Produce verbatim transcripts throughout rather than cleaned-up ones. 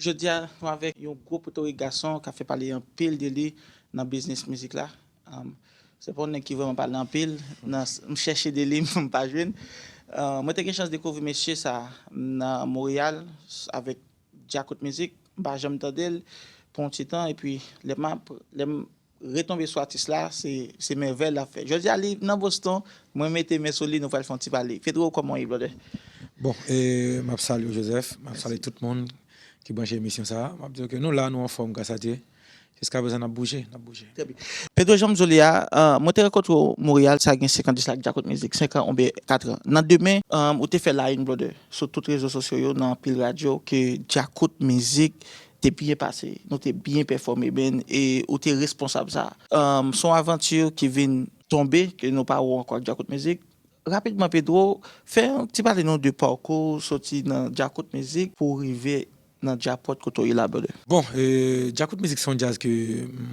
Jodi a, nou avèk yon gwo potorik gason k ap fè pale anpil de li nan biznis mizik la. Um, se pa yon nèg ki vrèman pale anpil. Nan, m chèche de li, m pa jwenn. Uh, mwen te gen chans dekouvri mesye sa nan Montréal avèk Djakout Mizik. M pa janm tande l pou yon ti tan. Epi, lè m ap, lè m retonbe sou atis la, se, se mèvèy l ap fè. Jodi a, li nan Boston, mwen mete men sou li, nou pral fè yon ti pale. Pedro, kòman w ye, brother? Bon, e, m ap salye w, Joseph. M ap salye tout moun ki branche emisyon sa a. M ap di w ke nou la, nou anfòm, gras a Dye. Jiska prezan, n ap bouje, n ap bouje. Trè byen. Pedro, jan m di w li a, uh, mwen te rankontre w Montréal, sa gen senk an de sa, ak Djakout Mizik, senk an oubyen kat an. Nan demen, um, ou te fè la une, brother, sou tout rezo sosyo yo, nan anpil radyo, ke Djakout Mizik te byen pase, nou te byen pèfòme, ben, e ou te responsab sa. Um, se yon avanti ki vin tonbe, ke nou pa wè w ankò ak Djakout Mizik. Rapidman, Pedro, fè yon ti pale nou de pakou, soti nan Djakout Mizik pou rive nan Djapòt kote w ye la, brother. Bon, e, Djakout Mizik se yon djaz ke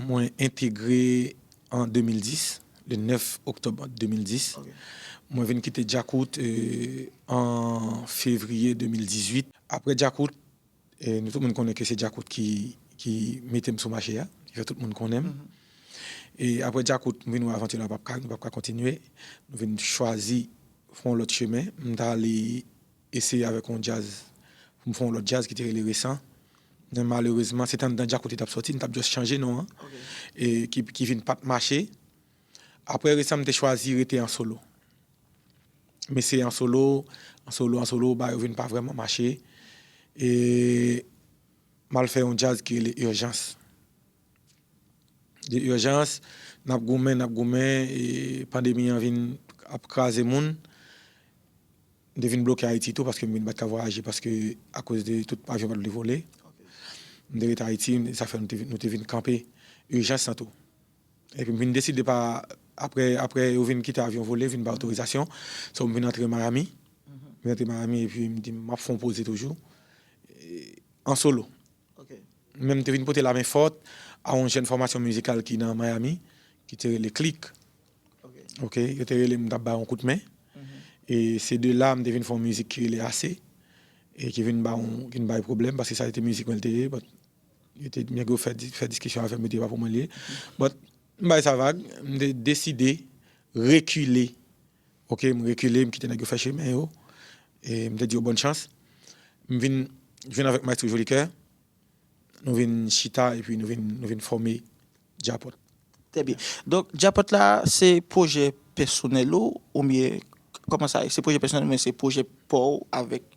mwen entegre an de mil dis, le nèf oktòb de mil dis. Mwen vin kite Djakout, e, an fevriye de mil dizuit. Apre Djakout, e, nou tout moun konnen ke se Djakout ki, ki mete m sou mache a, ki fè tout moun konnen m. E apre Djakout, m vin wè avanti la p ap ka, nou p ap ka kontinye. Nou vin chwazi fè yon lòt chemen. M t ale eseye avèk yon djaz, pou m fè yon lòt djaz ki te rele Resan. Men malerezman, se t anndan Djakout li t ap sòti, m t ap just chanje non an, e ki, ki vin pa t mache. Apre Resan, m te chwazi rete an solo. M eseye an solo, an solo, an solo, bagay yo vin pa vrèman mache. E m al fè yon djaz ki rele Urgence. De Urgence, n ap goumen, n ap goumen, e pandemi an vin ap kraze moun. M te vin bloke Ayiti tou, paske m vin pa t ka vwayaje, paske akoz de tout avyon pa t vle vole. M te ret Ayiti, sa fè nou te, nou te vin kanpe Urgence lan tou. Epi m vin deside pa, apre, apre yo vin kite avyon vole, vin bay otorizasyon. So, m vin antre Miami. M vin antre Miami, epi m di, m ap fè yon poze toujou. E, an solo. Men m te vin pote lamen fòt a yon jèn fòmasyon mizikal ki nan Miami, ki te rele Click. Ok, yo te rele m, m t ap bay yon kout men. E se de la, m te vin fè yon mizik ki rele Ase, e ki vin ba yon, ki vin bay pwoblèm, paske sa te mizik mwen l te ye, but yo te, nèg yo fè, di- fè diskisyon avè m, yo te pa pou mwen l ye. But m bay sa vag, m te deside rekile. Ok, m rekile, m kite nèg yo fè chemen yo. E m te di yo bòn chans. M vin jwenn avèk Maestro Joli Kè. Nou vin chita epi nou vin, nou vin fòme Djapòt. Trè byen. Donk, Djapòt la, se pwojè pèsonèl ou, oubyen, kòman sa ye? Se pwojè pèsonèl ou, men se pwojè pa w avèk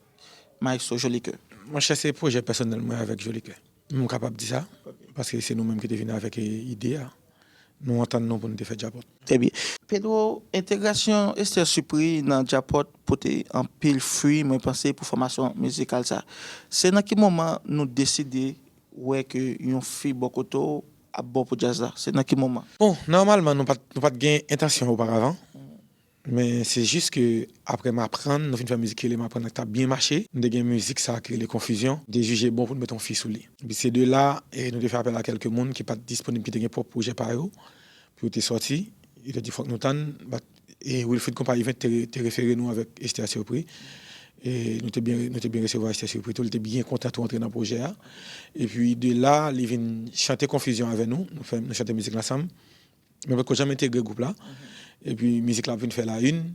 Maestro Joli Kè? Monchè, se pwojè pèsonèl mwen avèk Joli Kè. M kapab di sa, paske se nou menm ki te vin avèk ide a. Nou antann nou pou nou te fè Djapòt. Trè byen. Pedro, entegrasyon Esther Supri nan Djapòt pote anpil fwi, mwen panse, pou fòmasyon mizikal sa. Se nan ki moman nou deside wè ke yon fi bò kote w ap bon pou djaz la? Se nan ki moman? Bon, nòmalman, nou pa t, nou pa t gen entansyon oparavan. Men se jis ke apre m aprann, nou fin fè mizik ki rele M aprann nan ki t ap byen mache. M te gen mizik sa ki rele Konfizyon. M te jije bon pou n met yon fi sou li. Epi se de la, e, nou te fè apèl a kèlke moun ki pa t disponib, ki te gen pwòp pwojè pa yo, pou yo te sòti. Yo te di fòk nou tann. But, e, Wilfrid Konpa Event te, te refere nou avèk Esther Surpris. E nou te byen, nou te byen resevwa Esther Surpris tou. Li te byen kontan tou antre nan pwojè a. Epi de la, li vin chante Konfizyon avè nou. Nou fè, nou chante mizik la ansanm. Men m potko janm entegre gwoup la. Epi mizik la ap vin fè la une.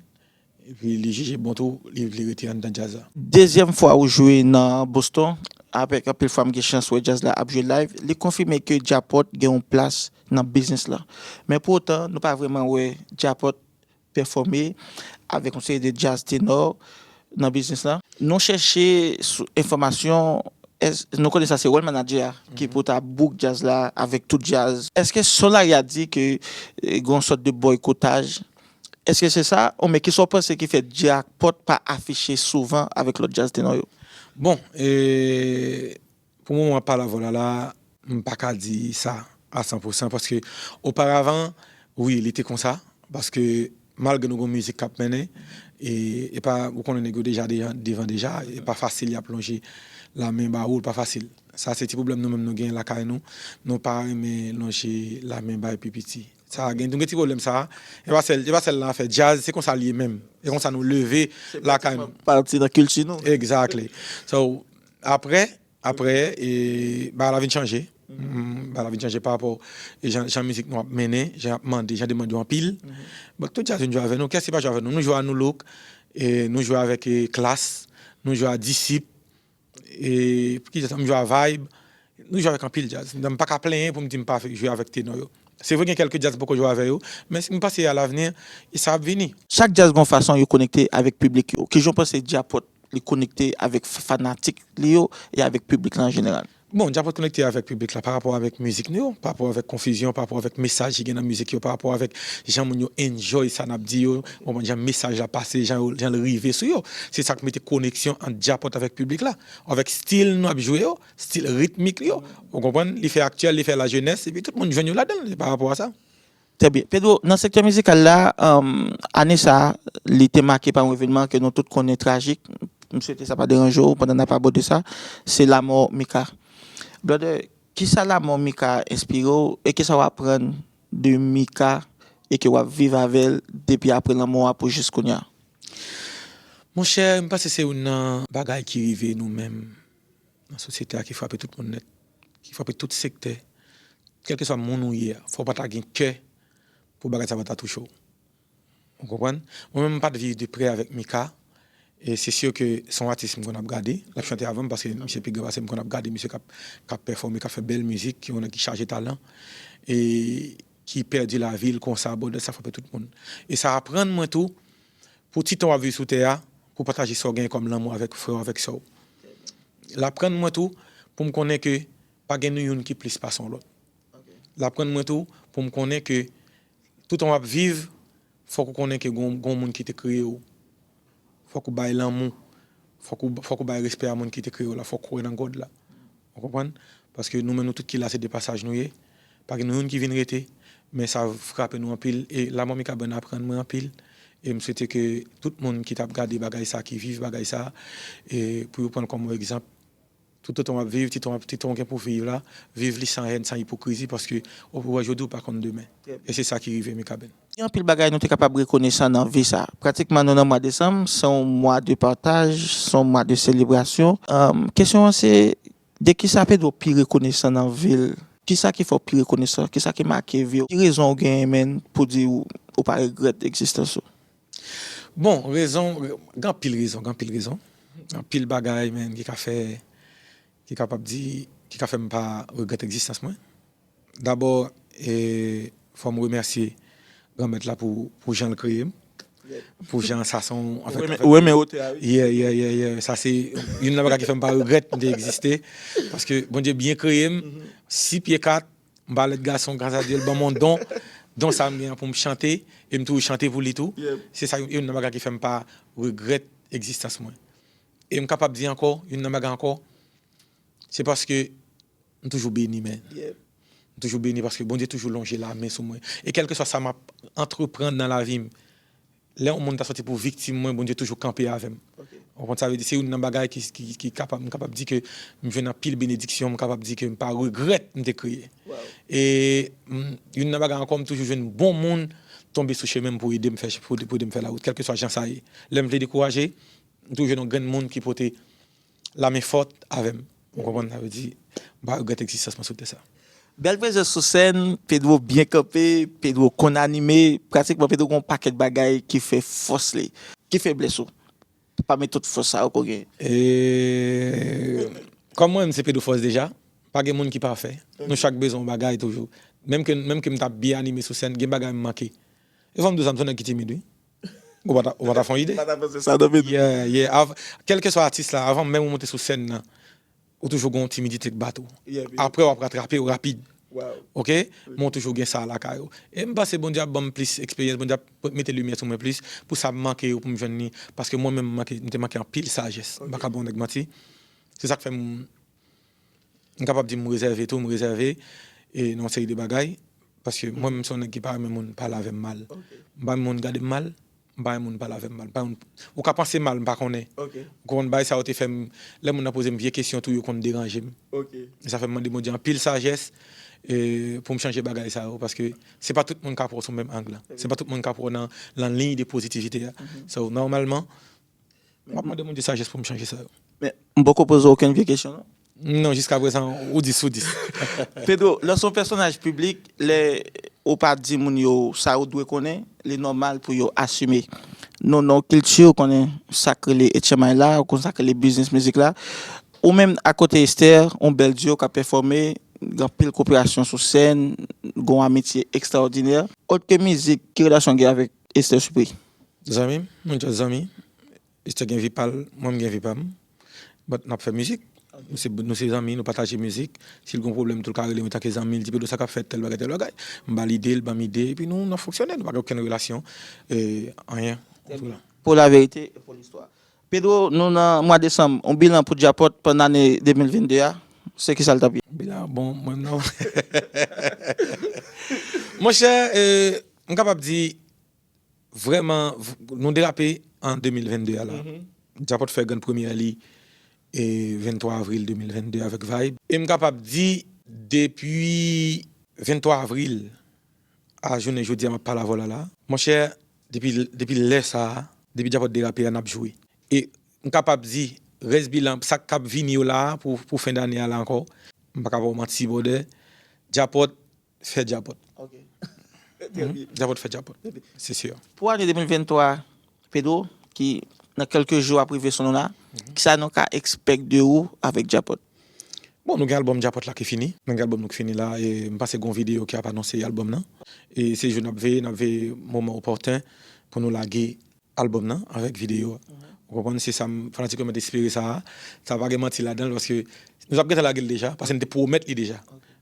Epi li jije bon tou, li vle rete anndan djaz la. Dezyèm fwa ou jwe nan Boston, avèk anpil fwa m gen chans wè djaz la ap jwe live, li konfime ke Djapòt gen yon plas nan biznis la. Men pou otan, nou pa vrèman wè Djapòt pèfòme avèk yon seri de djaz tenò nan biznis la. Nou chèche sou enfòmasyon, èske, nou konnen sa se wòl manadjè a ki pou ta book djaz la avèk tout djaz. Èske son la a di ke eh, gen yon sòt de bòykotaj? Èske se sa? Oubyen kisa w panse ki fè Djapòt pa afiche souvan avèk lòt djaz tenò yo? Bon, e, pou moman w ap pale avè w la la, m pa ka di sa a san pou san, paske oparavan, wi, li te konsa, paske malgre nou gen yon mizik k ap mennen, e, e pa, ou konnen nèg yo deja, deja devan deja, e pa fasil y ap lonje lamen ba ou, l pa fasil. Sa se ti pwoblèm nou menm nou genyen lakay nou, nou pa renmen lonje lamen bay pi piti. Sa gen, nou gen ti pwoblèm sa. E pa sèl, e pa sèl nan afè djaz, se konsa l ye menm. E konsa nou leve lakay nou. Pati nan kilti nou. Exactly. So, apre, Apre, e, bagay la vin chanje. Mm, bagay la vin chanje pa rapò e jan, jan mizik nou ap mennen, jan y ap mande, jan de mande yo anpil. But tout djaz vin jwe avè nou. Kiyès ki pa jwe avè nou? Nou jwe a Nou Look, e, nou jwe avèk, e, Klass, nou jwe a Disip, e, pou ki djaz, nou jwe a Vibe, nou jwe avèk anpil djaz. M pa ka plenyen pou m di m pa jwe avèk tenò yo. Se vre gen kèlke djaz m poko jwe avè yo, men m panse alavni, e sa ap vini. Chak djaz gen yon fason yo konekte avèk piblik yo. Kijan w panse Djapòt li konekte avèk f- fanatik li yo e avèk piblik la an jeneral? Bon, Djapòt konekte avèk piblik la pa rapò avèk mizik nou yo, pa rapò avèk konfizyon, pa rapò avèk mesaj ki gen nan mizik yo, pa rapò avèk jan moun yo enjoy sa n ap di yo, ou konprann, jan mesaj la pase, jan, yo- jan l rive sou yo. Se sa k mete koneksyon ant Djapòt avèk piblik la, avèk stil nou ap jwe yo, stil ritmik li yo. Ou konprann? Li fè aktyèl, li fè lajenès, epi tout moun jwenn yo ladan l, se pa rapò a sa. Trè byen. Pedro, nan sektè mizikal la, um, ane sa a, li te make pa yon evènman ke nou tout konnen trajik. M swete sa pa deranje w pandan n ap abòde sa. Se lanmò Mika. Brother, kisa lanmò Mika enspire w e kisa w aprann de Mika e ke w ap viv avè l depi apre lanmò a pou jis kounye a? Monchè, m panse se youn nan bagay ki rive nou menm nan sosyete a ki frape tout moun nèt, ki frape tout sektè. Kèlkeswa moun ou ye a, fò w pa ta gen kè pou bagay sa pa ta touche w. Ou konprann? Mwen menm, m pa t viv de prè avèk Mika. E se si ke se yon atis m konn ap gade. L ap chante avan m paske misye pi gran pase m, m konn ap gade misye k ap, k ap pèfòme, k ap fè bèl mizik, yon nèg ki chaje talan. E ki pèdi lavi l konsa, brother, sa frape tout moun. E sa aprann mwen tou pou ti tan w ap viv sou tè a, pou pataje sa w genyen kòm lanmou avèk frè w, avèk sè w. L aprann mwen tou pou m konnen ke pa gen nou youn ki plis pase yon lòt. L aprann mwen tou pou m konnen ke toutan w ap viv, fòk ou konnen ke gon, gon moun ki te kreye w. Fòk ou bay lanmou. Fòk ou, fòk ou bay respè a moun ki te kreye w la. Fòk ou kwè nan God la. Ou konprann? Paske nou menm nou tout ki la se de pasaj nou ye. Pa gen nou youn ki vin rete. Men sa frape nou anpil. E lanmò Mika Brand aprann mwen anpil. E m swete ke tout moun ki t ap gade bagay sa, ki viv bagay sa, e pou yo pran l kòm yon egzanp. Toutotan w ap viv, titan w ap, titan w gen pou viv la, viv li san hèn, san ipokrizi, paske ou wè jodi w pa konn demen. E se sa ki rive Mika Brand. Gen anpil bagay nou te kapab rekonesan nan vi sa. Pratikman nou nan mwa desanm, se yon mwa de pataj, se yon mwa de selebrasyon. Em, kesyon an se, de kisa Pedro pi rekonesan nan vi l? Kisa ki fè w pi rekonesan? Kisa ki make vi w? Ki rezon w genyen, menn, pou di w, ou pa regrèt egzistans ou? Bon, rezon, gen anpil rezon, gen anpil rezon. Anpil bagay, menn, ki ka fè, ki kapab di, ki ka fè m pa regrèt egzistans mwen. Dabò, e, fò m remèsye Granmèt la pou, pou jan l kreye m. Pou jan sa se yon, anfèt, ou renmen wotè a, wi. Yeah, yeah, yeah, yeah. Sa se youn nan bagay ki fè m pa regrèt m te egziste. Paske Bondye byen kreye m, sis pye kat, m pa lèd gason, gras a Dye, l ban m yon don. Don sa m gen an pou m chante, e m toujou chante pou li tou. Se sa youn nan bagay ki fè m pa regrèt egzistans mwen. E m kapab di ankò, youn nan bagay ankò, se paske m toujou beni, menn. M toujou beni paske Bondye toujou lonje lamen sou mwen. E kèlkeswa sa m ap antreprann nan lavi m, lè yon moun ta soti pou viktim mwen, Bondye toujou kanpe avè m. Ou konprann sa vle di? Se youn nan bagay ki, ki, ki kapab, m kapab di ke m jwenn anpil benediksyon, m kapab di ke m pa regrèt m te kreye. E, mm, youn nan bagay ankò, m toujou jwenn bon moun tonbe sou chemen m pou ede m fè, pou, pou ede m fè lawout, kèlkeswa jan sa ye. Lè m vle dekouraje, m toujou jwenn yon grenn moun ki pote lamen fòt avè m. Ou konprann? Sa vle di, m pa regrèt egzistans mwen sou tè sa. Bèl prezans sou sèn, Pedro byen kanpe, Pedro konn anime, pratikman Pedro gen yon pakèt bagay ki fè fòs li. Ki feblès ou? Pami tout fòs sa yo ke w gen. E, kòm mwen menm se Pedro Fòs deja, pa gen moun ki pafè. Nou chak bezwen yon bagay toujou. Menm ke, menm ke m t ap byen anime sou sèn, gen bagay m manke. E fò m di w sa, m se yon nèg ki timid, wi. Ou pa ta, ou pa ta fè yon ide. Ou pa ta panse sa, non, Pedro. Yeah, yeah. Av-, kèlkeswa atis la, avan menm ou monte sou sèn nan, ou toujou gen yon timidite k bat ou. Apre, w ap ratrape w rapid. Oke? Men w toujou gen sa lakay ou. E m panse Bondye ap ban m plis eksperyans, Bondye ap mete limyè sou mwen plis, pou sa m manke yo, pou m jwenn li. Paske mwen menm, m manke, m te manke anpil sajès. M pa ka ba w nèg manti. Se sa k fè m M kapab di m rezève tou, m rezève, e, nan yon seri de bagay. Paske mwen menm se yon nèg ki pa renmen moun pale avè m mal. M pa renmen moun gade m mal, m pa renmen moun pale avè m mal. M pa renmen, ou ka panse mal, m pa konnen. Ou konprann, bagay sa yo te fè m, lè moun nan poze m vye kesyon tou, yo konn deranje m. E sa fè m mande Bondye anpil sajès, e, pou m chanje bagay sa yo, paske se pa tout moun ka pran w sou menm ang lan. Se pa tout moun ka pran w nan, nan liy de pozitivite a. So, nòmalman, m ap mande Bondye sajès pou m chanje sa yo. Men, m poko poze w okenn vye kesyon, non? Non, jiska prezan, ou dis, ou dis. Pedro, lè w se yon pèsonaj piblik, lè ou pa di moun yo sa yo dwe konnen, li nòmal pou yo asime. Nou nan yon kilti, ou konnen sa k rele H M I la, ou konnen sa k rele biznis mizik la. Ou menm akote Esther, yon bèl duo k ap pèfòme, gen anpil koperasyon sou sèn, gen yon amitye ekstraòdinè. Òt ke mizik, ki relasyon w gen avèk Esther Supre? Zanmi m, nou just zanmi. Esther gen vi pa l, mwen m gen vi pa m. But n ap fè mizik. Nou se, nou se zanmi, nou pataje mizik. Si l gen pwoblèm tou, l ka rele mwen tanke zanmi, l di Pedro sa k ap fèt, tèl bagay, tèl bagay. M ba l ide, l ban m ide, epi nou, n ap fonksyone, nou pa gen okenn relasyon, e, anyen. Pou laverite e pou listwa. Pedro, nou nan mwa desanm, yon bilan pou Djapòt pandan ane de mil vennde a, se kisa l t ap ye? Bilan bon, mwen menm non. Monchè, e, m kapab di, vrèman, v- nou derape an de mil vennde a la. Djapòt fè grann premyè li e venntwa avril de mil vennde avèk Vibe. E m kapab di, depi venntwa avril a jounen jodi a m ap pale avè w la la, monchè, depi, depi lè sa a, depi Djapòt derape a, n ap jwe. E m kapab di, rès bilan, sa k ap vini yo la a, pou, pou fen dane a la ankò, m pa ka ba w manti, brother, Djapòt fè Djapòt. Djapòt fè Djapòt. Se si. Pou ane de mil venntwa, Pedro, ki nan kèlke jou ap rive sou nou la, kisa nou ka expect de ou avèk Djapòt? Bon, nou gen albòm Djapòt la ki fini. Nou gen albòm nou ki fini la. E m panse gen yon videyo ki ap anonse albòm nan. E se jou n ap veye, n ap veye moman opòten pou nou lage albòm nan avèk videyo a. Ou konprann? Se sa m, fanatik yo mèt espere sa a. Sa pa gen manti ladan l, paske nou t ap gentan lage l deja, paske n te pwomèt li deja.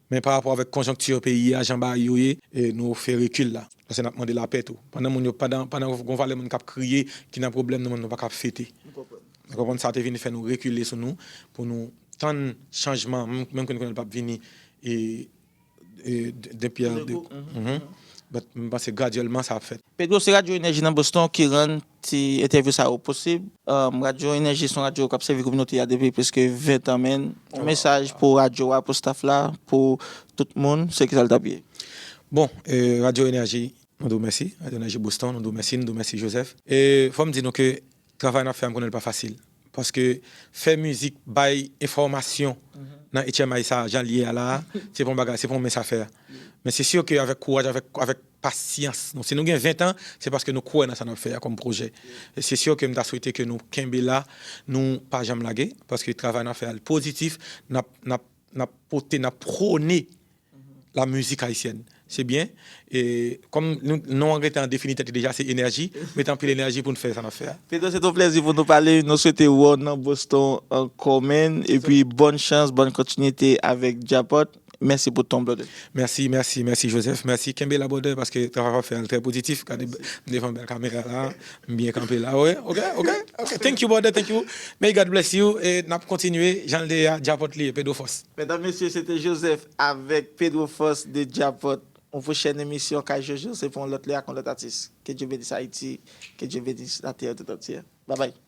Men pa rapò avèk konjonkti peyi a, jan bagay yo ye, e nou fè rekil la. Paske n ap mande lapè tou. Pandan moun yo, pandan, pandan gon valè moun k ap kriye, ki nan pwoblèm, nou menm nou pa ka ap fete. Ou konprann? Sa te vin fè nou rekile sou nou, pou nou tann chanjman, menm, menm ke nou konnen l p ap vini, e, e, de, de pyè de. But m panse gradyèlman sa ap fèt. Pedro, se Radyo Enèji nan Boston ki rann ti entèvyou sa yo posib. Um, Radyo Enèji se yon radyo k ap sèvi kominote a depi prèske ven tan, men yon mesaj pou radyo a, pou staff la, pou tout moun, se kisa l t ap ye? Bon, e, Radyo Enèji, nou di w mèsi. Radyo Enèji Boston, nou di w mèsi, nou di w mèsi Joseph. E fò m di nou ke travay n ap fè a, m konnen l pa fasil. Paske fè mizik, bay enfòmasyon nan H M I sa, jan l ye a la a, se pa yon bagay, se pa yon mens afè. Men se si ke avèk kouraj, avèk, avèk pasyans, nou, si nou gen ven tan, se paske nou kwè nan sa n ap fè a kòm pwojè. E se si ke m ta swete ke nou kenbe la, nou pa janm lage, paske travay n ap fè a, l pozitif, n ap, n ap, n ap pote, n ap pwone la mizik ayisyèn. Se byen. E kòm nou, non an gentan defini tèt li deja, se Enèji. Met anpil enèji pou n fè sa n ap fè a. Pedro, se te yon plèzi pou nou pale. Nou swete wè w nan Boston ankò, man. Epi bòn chans, bòn kontinite avèk Djapòt. Mèsi pou tan w, brother. Mèsi, mèsi, mèsi, Joseph. Mèsi. Kenbe la, brother, paske travay w ap fè a, l trè pozitif. Gade, m devan bèl kamera la. M byen kanpe la. Wi, ok, ok, ok. Thank you, brother, thank you. May God bless you. E n ap kontinye. Jan l te ye a, Djapòt li ye, Pedro Force. Medam, mesye, se te Joseph avèk Pedro Force de Djapòt. Yon pwochèn emisyon Kay Jojo, se pou yon lòt lè ak yon lòt atis. Que Dieu bénisse Haïti, que Dieu bénisse la terre tout entière. Bye bye.